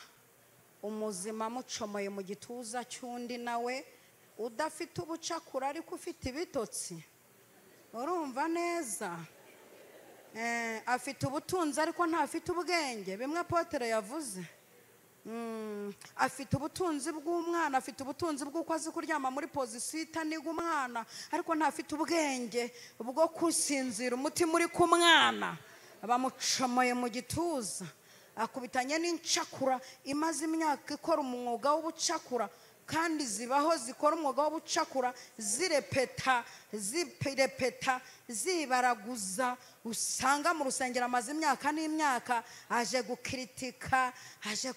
umuzima amucomoye mu gituza cy'undi, nawe udafite ubucakura ariko ufite ibitotsi. Urumva neza? Afite ubutunzi ariko ntafite ubwenge, bimwe Apotre yavuze. Afite ubutunzi bw'umwana, afite ubutunzi bw'uko azi kuryama muri pozisiyo itaniga umwana, ariko ntafite ubwenge bwo gusinzira umutima uri ku mwana. Bamucomoye mu gituza, akubitanye n'incakura imaze imyaka ikora umwuga w'ubucakura, kandi zibaho zikora umwuga w'ubucakura, zirepeta, zirepeta, zibaraguza. Usanga mu rusengero amaze imyaka n'imyaka, aje gukritika, aje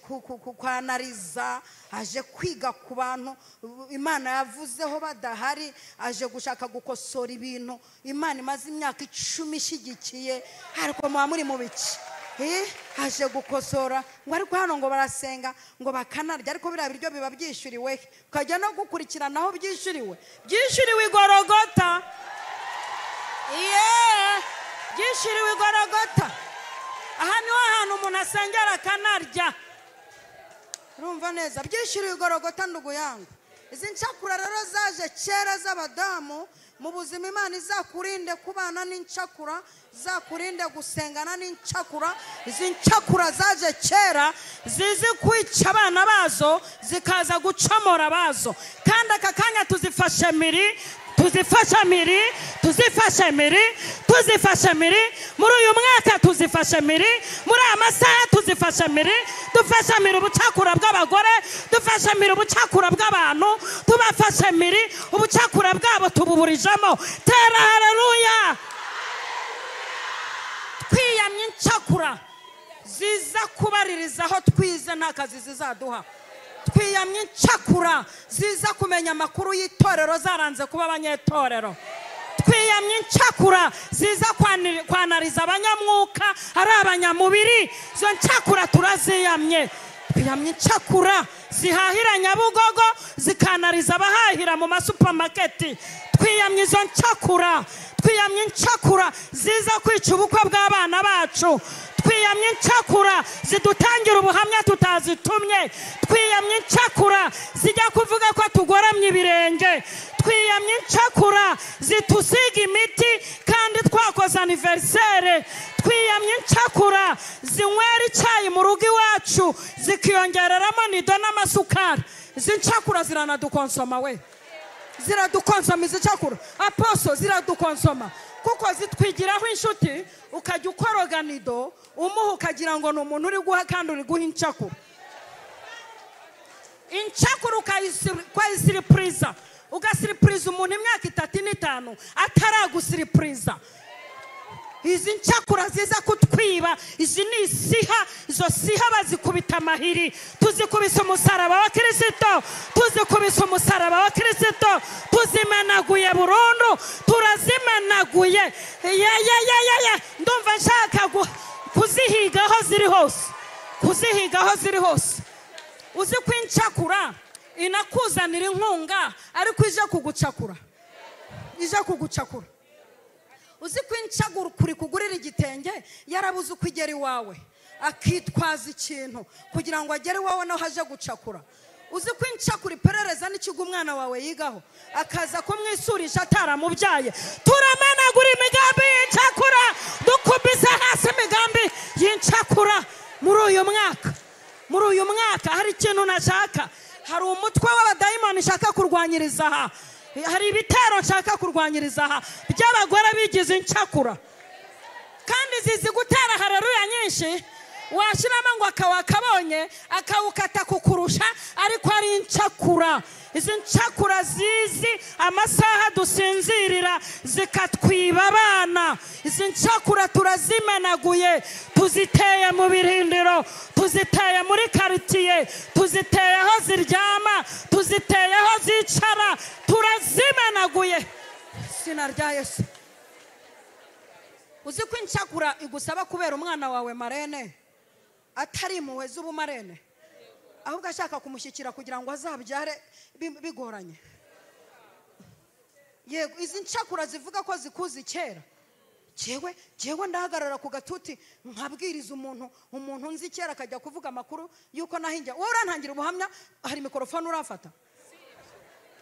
kwanariza, aje kwiga ku bantu Imana yavuzeho badahari, aje gushaka gukosora ibintu Imana imaze imyaka 10 ishyigikiye, ariko muba muri mu biki? Aje gukosora ngo ariko hano ngo barasenga ngo bakanarya, ariko biriya biryo biba byishyuriwe, ukajya no gukurikirana aho byishyuriwe. Byishyuriwe igorogota. Byishyuriwe igorogota. Aha niho hantu umuntu asengera akanarya. Urumva neza? Byishyuriwe igorogota, ndugu yangu. Izi ncakura rero zaje kera z'abadamu mu buzima. Imana izakurinde kubana n'incakura, izakurinde gusengana n'incakura. Izi ncakura zaje kera zizi kwica abana bazo, zikaza gucomora bazo. Kandi aka kanya tuzifashe miri, tuzifashe miri, tuzifashe miri, tuzifashe miri. Muri uyu mwaka tuzifashe miri, muri aya masaha tuzifashe miri. Dufashe miri ubucakura bw'abagore, dufashe miri ubucakura bw'abantu, tubafashe miri ubucakura bwabo tububurijemo. Tera haleluya! Twiyamye Twiyamye incakura ziza kubaririza aho twize nta kazi zizaduha. Twiyamye incakura ziza kumenya amakuru y'itorero zaranze kuba abanyetorero. Twiyamye incakura ziza kwanariza abanyamwuka ari abanyamubiri. Izo ncakura turaziyamye. Twiyamye incakura zihahira Nyabugogo zikanariza abahahira mu masupamaketi. Twiyamye izo ncakura. Twiyamye incakura ziza kwica ubukwe bw'abana bacu. Twiyamye incakura zidutangira ubuhamya tutazitumye. Twiyamye incakura zijya kuvuga ko tugoramye ibirenge. Twiyamye incakura zitusiga imiti kandi twakoze anniversaire. Twiyamye incakura zinywera icyayi mu rugo iwacu zikiyongereramo nido n'amasukari. Izi ncakura ziranadukonsoma we, ziradukonsoma izi ncakura. Aposo ziradukonsoma kuko zitwigiraho inshuti, ukajya ukoroga nido umuha ukagira ngo ni umuntu uri guha kandi uri guha incakura. Incakura ukayisiripuriza, ugasiripuriza umuntu imyaka 3 n'5 ataragusiripuriza. Izi ncakura ziza kutwiba, izi ni isiha. Izo siha bazikubita amahiri. Tuzikubise umusaraba wa Kristo, tuzikubise umusaraba wa Kristo, tuzimenaguye burundu, turazimenaguye. Ya ya ya ya ya, ndumva nshaka kuzihiga aho ziri hose, kuzihiga aho ziri hose. Uzi ko incakura inakuzanira inkunga ariko ije kugucakura, ije kugucakura. Uzi ko incakura kuri kugurira igitenge yarabuze uko igera iwawe, akitwaza ikintu kugira ngo agere iwawe naho aje gucakura. Uzi ko incakura iperereza n'ikigo umwana wawe yigaho, akaza kumwisurisha ataramubyaye. Turamenagura imigambi y'incakura, dukubise hasi imigambi y'incakura muri uyu mwaka. Muri uyu mwaka hari ikintu nashaka, hari umutwe w'abadayimoni nshaka kurwanyiriza aha, hari ibitero nshaka kurwanyiriza aha by'abagore bigize incakura. Kandi zizi gutera haleluya nyinshi, washyiramo ngo akawakabonye akawukata kukurusha, ariko ari incakura. Izi ncakura zizi amasaha dusinzirira zikatwiba abana. Izi ncakura turazimenaguye, tuziteye mu birindiro, tuziteye muri karitiye, tuziteye aho ziryama, tuziteye aho zicara, turazimenaguye. Izina rya Yesu. Uzi ko incakura igusaba kubera umwana wawe marene, atari impuhwe z'ubumarene, ahubwo ashaka kumushyikira kugira ngo azabyare bigoranye. Yego, izi ncakura zivuga ko zikuzi kera. Jewe ndahagarara ku gatuti nkabwiriza umuntu nzi kera akajya kuvuga amakuru yuko nahinjya. Wowe urantangira ubuhamya, hari mikrofone urafata.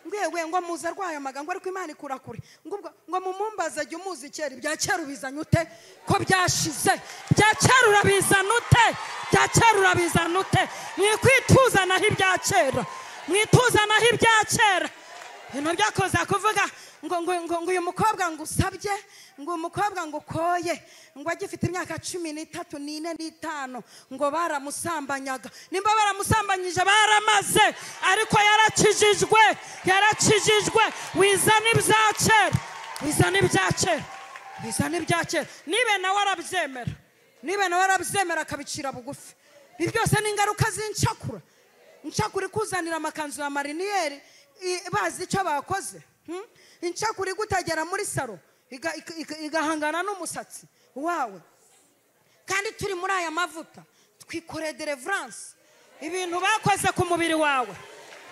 Ngwewe ngo muza arwaye amagambo ariko Imana ikura kure. Ngo mumumbaze jya umuzi kera, ibya kera ubizanye ute ko byashize? Bya kera urabizana ute? Bya kera urabizana ute? Mwikwituzanaho ibya kera, mwituzanaho ibya kera. Ibintu byakoze kuvuga ngo ngo ngo uyu mukobwa ngo usabye, ngo umukobwa ngo koye, ngo agifite imyaka 13 4 n'5 ngo baramusambanyaga. Nimba baramusambanyije baramaze, ariko yarakijijwe, yarakijijwe. Wizana ibya kera, wizana ibya kera, wizana ibya kera. Nibe nawe arabyemera, nibe nawe arabyemera akabicira bugufi. Ibi byose ni ingaruka z'incakura. Incakura ikuzanira amakanzu ya mariniyeri bazi icyo bakoze. Incakura igutagera muri saro igahangana n'umusatsi wawe. Kandi turi muri aya mavuta twikore deliverance. Ibintu bakoze ku mubiri wawe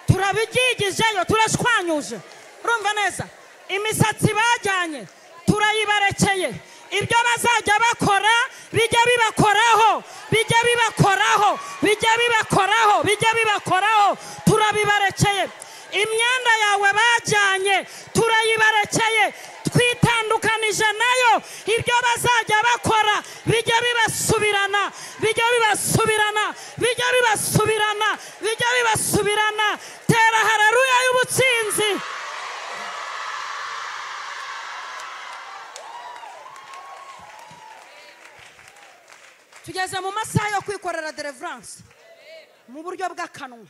turabigigijeyo, turashwanyuje. Urumva neza? Imisatsi bajyanye turayibarekeye. Ibyo bazajya bakora bijya bibakoraho, bijya bibakoraho, bijya bibakoraho, bijya bibakoraho, turabibarekeye. Imyenda yawe bajyanye turayibarekeye, twitandukanije nayo. Ibyo bazajya bakora bijya bibasubirana, bijya bibasubirana, bijya bibasubirana, bijya bibasubirana. Tera haleluya y'ubutsinzi. Tugeze mu masaha yo kwikorera deliverance mu buryo bw'akanwa.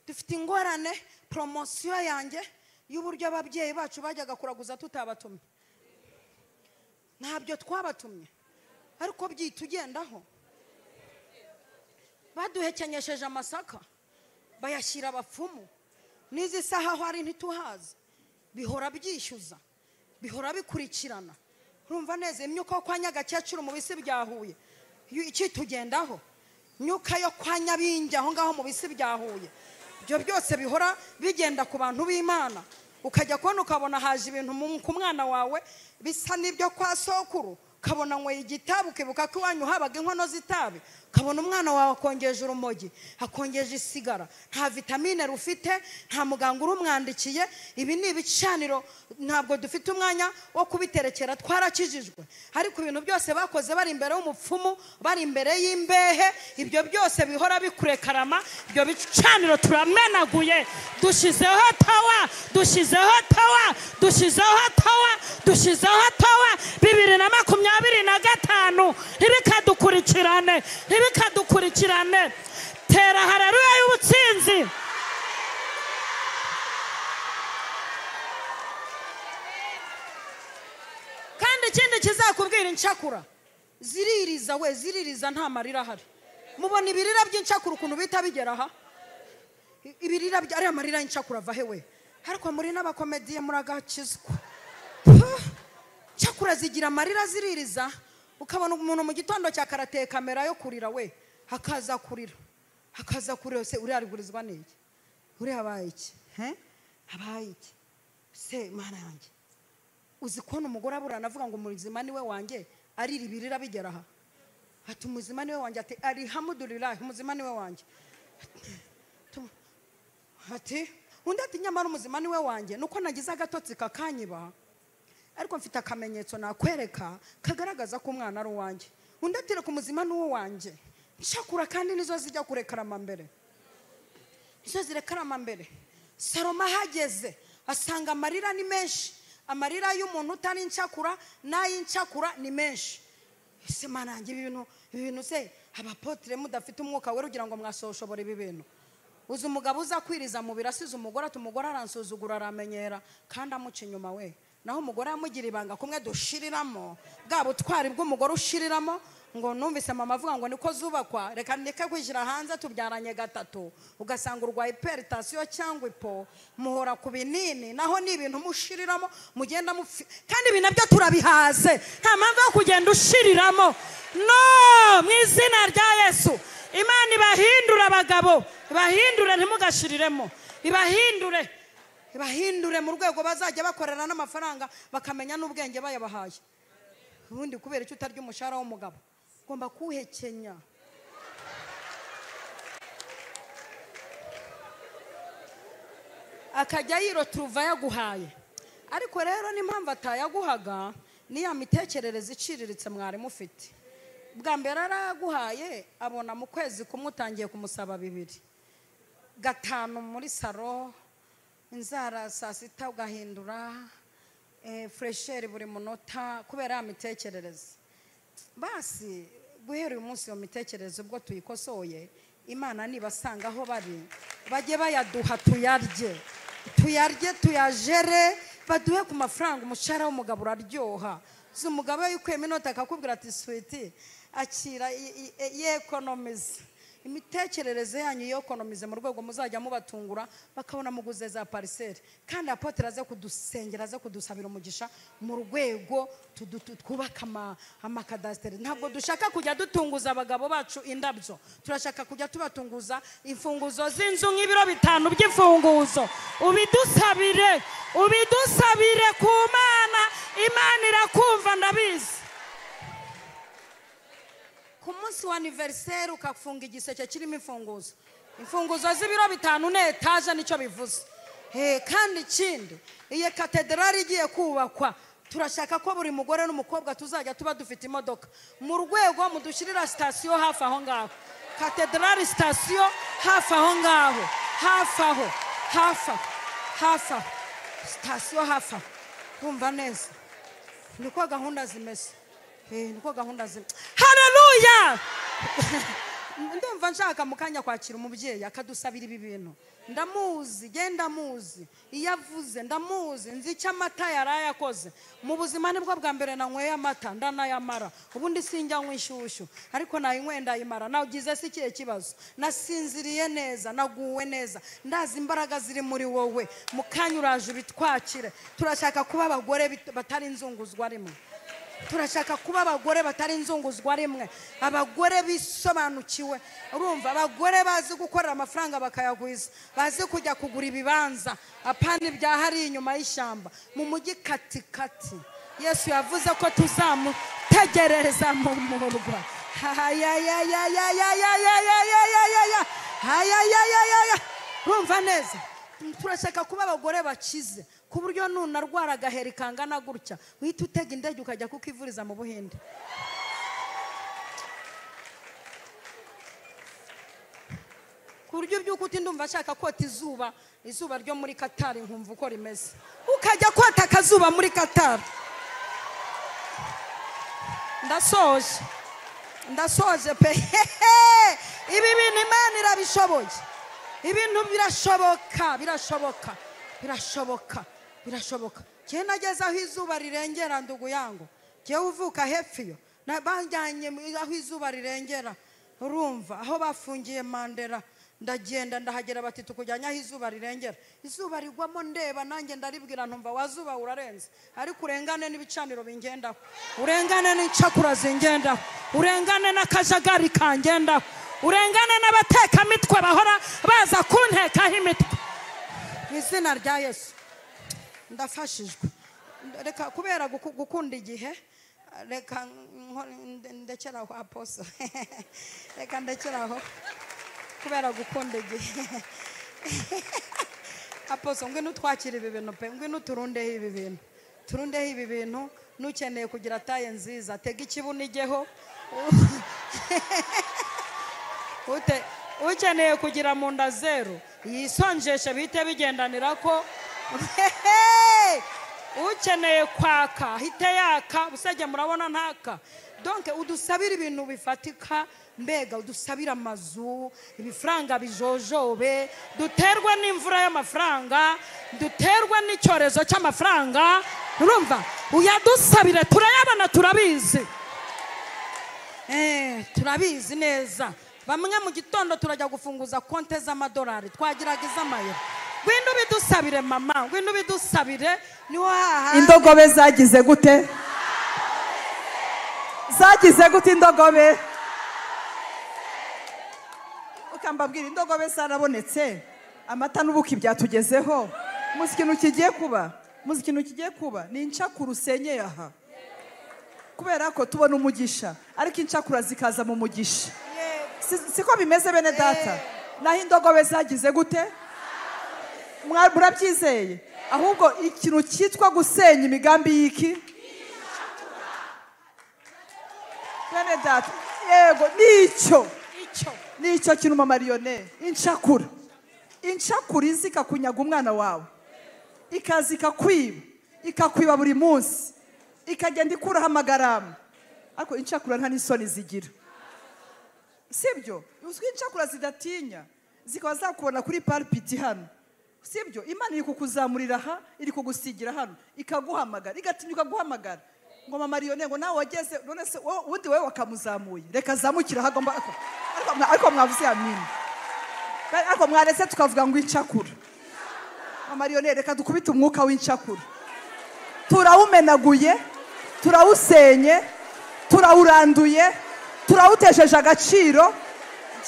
Dufite ingorane promosiyo yanjye y'uburyo ababyeyi bacu bajyaga kuraguza tutabatumye. Ntabyo twabatumye. Ariko byitugendaho. Baduhekenyesheje amasaka bayashyira abapfumu. N'izi saha aho ari ntituhazi. Bihora byishyuza. Bihora bikurikirana. Urumva neza imyuka yo kwa Nyagakecuru mu bisi bya Huye. Ikitugendaho. Imyuka yo kwa Nyabingi aho ngaho mu bisi bya Huye. Ibyo byose bihora bigenda ku bantu b'Imana. Ukajya kubona ukabona haje ibintu ku mwana wawe bisa n'ibyo kwa sokuru. Ukabona nyweye igitabu ukibuka ko iwanyu habaga inkono z'itabi. Ukabona umwana wawe akongeje urumogi, akongeje isigara, nta vitamine rufite, nta muganga urumwandikiye. Ibi ni ibicaniro, ntabwo dufite umwanya wo kubiterekera, twarakijijwe. Ariko ibintu byose bakoze bari imbere y'umupfumu, bari imbere y'imbehe, ibyo byose bihora bikurekarama. Ibyo bicaniro turamenaguye, dushyizeho tawa, dushyizeho tawa, dushyizeho tawa, dushyizeho tawa. 2025 ntibikadukurikirane, ntibikadukurikirane. Tera haleluya y'ubutsinzi. Kandi ikindi kizakubwira, incakura ziririza we, ziririza nta marira ahari. Mubona ibirira by'incakura ukuntu bita bigera aha? Ibirira ariya marira y'incakura ava he we? Ariko muri n'abakomediye muragakizwa. Cyakura zigira amarira ziririza. Ukabona umuntu mu gitondo cya karateye kamera yo kurira we, akaza kurira, akaza kurira. Se uri arigurizwa n'iki? Uri habaye iki? Habaye iki? Se Mana yanjye, uzi kubona umugore aburana avuga ngo umuzima niwe wanjye, arira ibirira bigera aha. Ati umuzima niwe wanjye, ati alhamdulillah umuzima niwe wanjye. Ati undi ati nyamara umuzima niwe wanjye, nuko nagize agatotsi kakanyiba, ariko mfite akamenyetso nakwereka kagaragaza ko umwana ari uwanjye. Undi ati reka umuzima n'uwo wanjye. Nshakura kandi nizo zijya kurekarama mbere, nizo zirekarama mbere. Salomo ahageze asanga amarira ni menshi. Amarira y'umuntu utari incakura n'ay'incakura ni menshi. Ese Mana yanjye, ibi bintu se abapotre mudafite umwuka wera ugira ngo mwasoshobora ibi bintu? Uzi umugabo uza kwiriza mu birasize umugore, ati umugore aransuzugura aramenyera, kandi amuca inyuma we. Naho umugore amugira ibanga kumwe dushiriramo bwa butwari bw'umugore ushiriramo. Ngo numvise mama avuga ngo niko zubakwa, reka ndeke kwishyira hanze, tubyaranye gatatu, ugasanga urwaye hypertension cyangwa ipo, muhora ku binini. Naho ni ibintu mushiriramo mugenda kandi ibi nabyo turabihaze, nta mpamvu yo kugenda ushiriramo. No, mu izina rya Yesu, Imana ibahindure abagabo, ibahindure, ntimugashiriremo, ibahindure, ibahindure mu rwego bazajya bakorera n'amafaranga bakamenya n'ubwenge bayabahaye. Ubundi kubera icyo utarya umushahara w'umugabo, ugomba kuwuhekenya. Akajya yiroturuva yaguhaye. Ariko rero n'impamvu atayaguhaga ni ya mitekerereze iciriritse mwari mufite. Bwa mbere araguhaye, abona mu kwezi kumwe utangiye kumusaba 2, 5 muri saro, inzara saa sita ugahindura, fresheri buri munota, kubera ya mitekerereze. Basi guhera uyu munsi iyo mitekerereze ubwo tuyikosoye, Imana nibasanga aho bari bajye bayaduha, tuyarye, tuyarye, tuyajere, baduhe ku mafaranga. Umushahara w'umugabo uraryoha. Si umugabo yikuyemo inota akakubwira ati sweetie akira, yekonomize. Imitekerereze yanyu yekonomize mu rwego muzajya mubatungura bakabona muguze za parcelle. Kandi apotre aze kudusengera, aze kudusabira umugisha mu rwego twubaka amakadasiteri. Ntabwo dushaka kujya dutunguza abagabo bacu indabyo, turashaka kujya tubatunguza imfunguzo z'inzu nk'ibiro 5 by'imfunguzo. Ubidusabire, ubidusabire ku Mana, Imana irakumva ndabizi. Ku munsi wa anniversaire ukafunga igiseke kirimo imfunguzo, imfunguzo z'ibiro 5 ne etaje, nicyo bivuze. Kandi ikindi, iyi katedrali igiye kubakwa, turashaka ko buri mugore n'umukobwa tuzajya tuba dufite imodoka. Mu rwego mudushyirira sitasiyo hafi aho ngaho, katedrali sitasiyo hafi aho ngaho, hafi aho, hafi aho, hafi aho, sitasiyo hafi aho. Kumva neza niko gahunda zimeze. Niko gahunda zimeze. Haleluya. Ndumva nshaka mu kanya kwakira umubyeyi akadusabira ibi bintu. Ndamuzi, genda muzi, iyo avuze ndamuzi, nzi icyo amata yaraye akoze. Mu buzima nibwo bwa mbere nanyweye amata ndanayamara, ubundi sinjya nywa inshyushyu, ariko nayinyweye ndayimara. Nagize si ikihe kibazo, nasinziriye neza, naguwe neza, ndazi imbaraga ziri muri wowe. Mu kanya uraje ubitwakire. Turashaka kuba abagore batari inzunguzwa rimwe. Turashaka kuba abagore batari inzunguzwa rimwe, abagore bisobanukiwe. Urumva, abagore bazi gukorera amafaranga bakayagwiza, bazi kujya kugura ibibanza, apana ibya hari inyuma y'ishyamba mu mujyi katikati. Yesu yavuze ko tuzamutegerereza mu murwa. Urumva neza, turashaka kuba abagore bakize, ku buryo nunarwara agaheri kangana gutya uhita utega indege ukajya kukivuriza mu Buhinde. Ku buryo by'uko uti ndumva nshaka kota izuba, izuba ryo muri Qatar nkumva uko rimeze, ukajya kota akazuba muri Qatar. Ndasoje, ndasoje pe. Ibi bintu Imana irabishoboye. Ibintu birashoboka, birashoboka, birashoboka, birashoboka. Jye nageze aho izuba rirengera ndugu yangu, jye uvuka hepfo banjyanye aho izuba rirengera. Urumva aho bafungiye Mandela, ndagenda ndahagera bati tukujyanye aho izuba rirengera. Izuba rigwamo ndeba, nanjye ndaribwira ntumva wazuba urarenze, ariko urengane n'ibicaniro bingendaho, urengane n'incakura zingendaho, urengane n'akajagari kangendaho, urengane n'abatekamitwe bahora baza kuntekaho imitwe. Mu izina rya Yesu ndafashijwe. Reka kubera gukunda igihe, reka ndekeraho aposo. Reka ndekeraho kubera gukunda igihe. Aposo, ngwino utwakire ibi bintu pe, ngwino turundeho ibi bintu, turundeho ibi bintu. Nukeneye kugira taye nziza, tega ikibuno ijyeho. Ukeneye kugira mu nda zero, yisonjeshe bihite bigendanira ko. Ukeneye kwaka hite yaka, busajya murabona ntaka. Donc udusabira ibintu bifatika, mbega udusabira amazu, ibifaranga bijojobe, duterwe n'imvura y'amafaranga, duterwe n'icyorezo cy'amafaranga. Urumva, uyadusabire, turayabona, turabizi. Turabizi neza. Bamwe mu gitondo turajya gufunguza konte z'amadolari, twagiraga iz'amayero. Ngwino ubidusabire mama, ngwino ubidusabire. Niho haha indogobe zagize gute? Zagize gute indogobe? Ukambabwira indogobe zarabonetse, amata n'ubuki byatugezeho. Muzi ikintu kigiye kuba, muzi ikintu kigiye kuba ni incakura usenyeye aha. Kubera ko tubona umugisha, ariko incakura zikaza mu mugisha. Siko bimeze bene data? Naho indogobe zagize gute? Murabyizeye? Ahubwo ikintu cyitwa gusenya imigambi y'iki? Bene data, yego nicyo. Nicyo kintu mama Lionel, incakura. Incakura izi ikakunyaga umwana wawe, ikaza ikakwiba, ikakwiba buri munsi, ikagenda ikuraho amagarama. Ariko incakura nta n'isoni zigira. Sibyo? Uzwi incakura zidatinya, zikaba zakubona kuri palpiti hano. Sibyo? Imana iri kukuzamurira aha, iri kugusigira hano, ikaguhamagara, igatinyuka guhamagara. Ngo mama Lionel, ngo nawe wageze, none se ubundi wewe wakamuzamuye, reka zamukira aho agomba. Ariko mwavuze amina. Ariko mwaretse tukavuga ngo incakura. Mama Lionel, reka dukubite umwuka w'incakura. Turawumenaguye, turawusenye, turawuranduye, turawutesheje agaciro.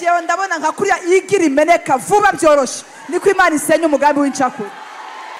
Jewe ndabona nka kuriya igira imeneka vuba byoroshe, niko Imana isenya umugambi w'incakura.